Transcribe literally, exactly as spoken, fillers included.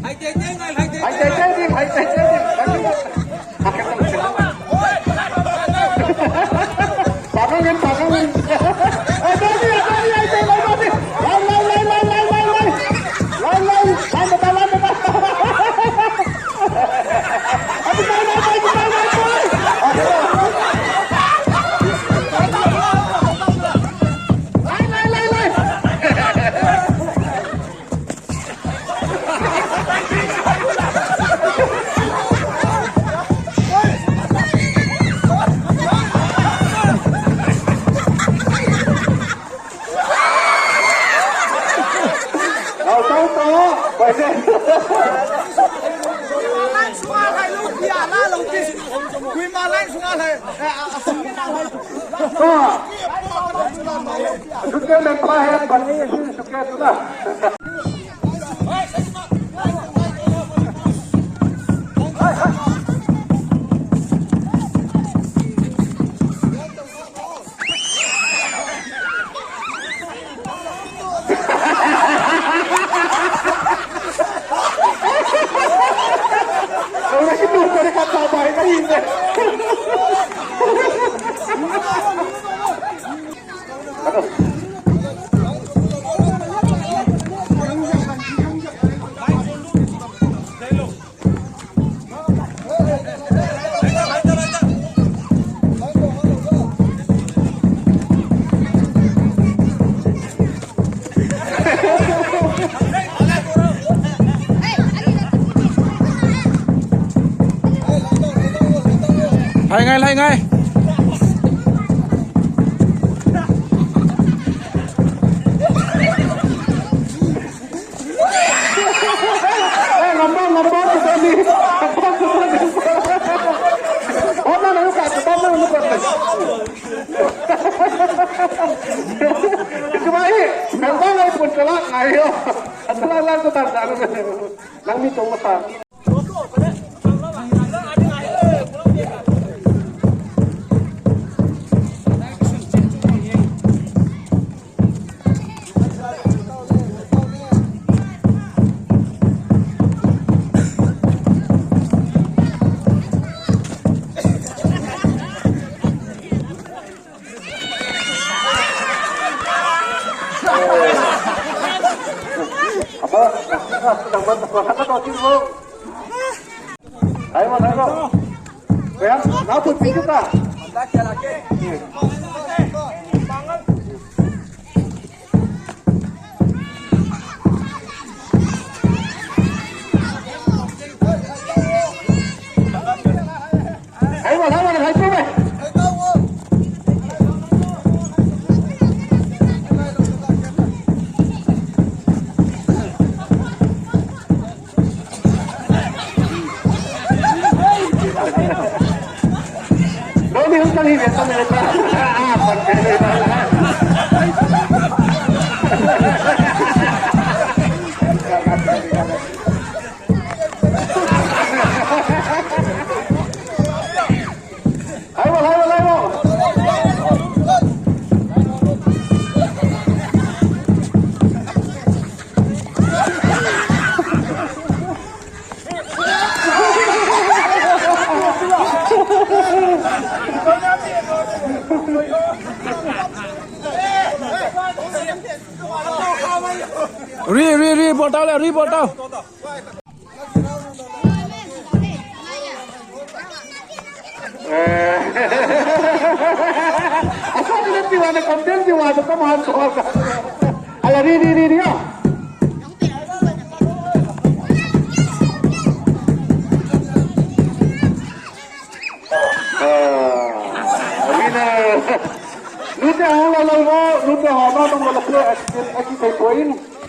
Hai tei tei ding, hai tei tei ding. Pakangin, pakangin. Hai, Tony, hai, Tony, hai, Tony, hai, Tony. Lai, lai, lai. Lai, lai, lai, lai, lai. Hai ngai, hai ngai. Eh, ngam bang, ngam bang, tu tadi. Ngam bang, tu tadi. Oh, na, na, ka, tu tadi, tu tadi. Itu mai, ngam bang, ai pun kelak, ayo. Atuh lah, lah, tu tadi, anu, nang ni tu masa. Hai, Wan, hai, Wan. Kuya, nau put pin ka. Hai, Wan, hai, Wan, hai, Wan. Ri, ri, ri, bottle, ri, bottle. Eh. Asa ni tiwa na kondel tiwa na kamahan ko. Ala, ri, ri, ri, ri, oh. Ah, winner. Nute ho la la mo, nute ho ma tong la play action aki kai point.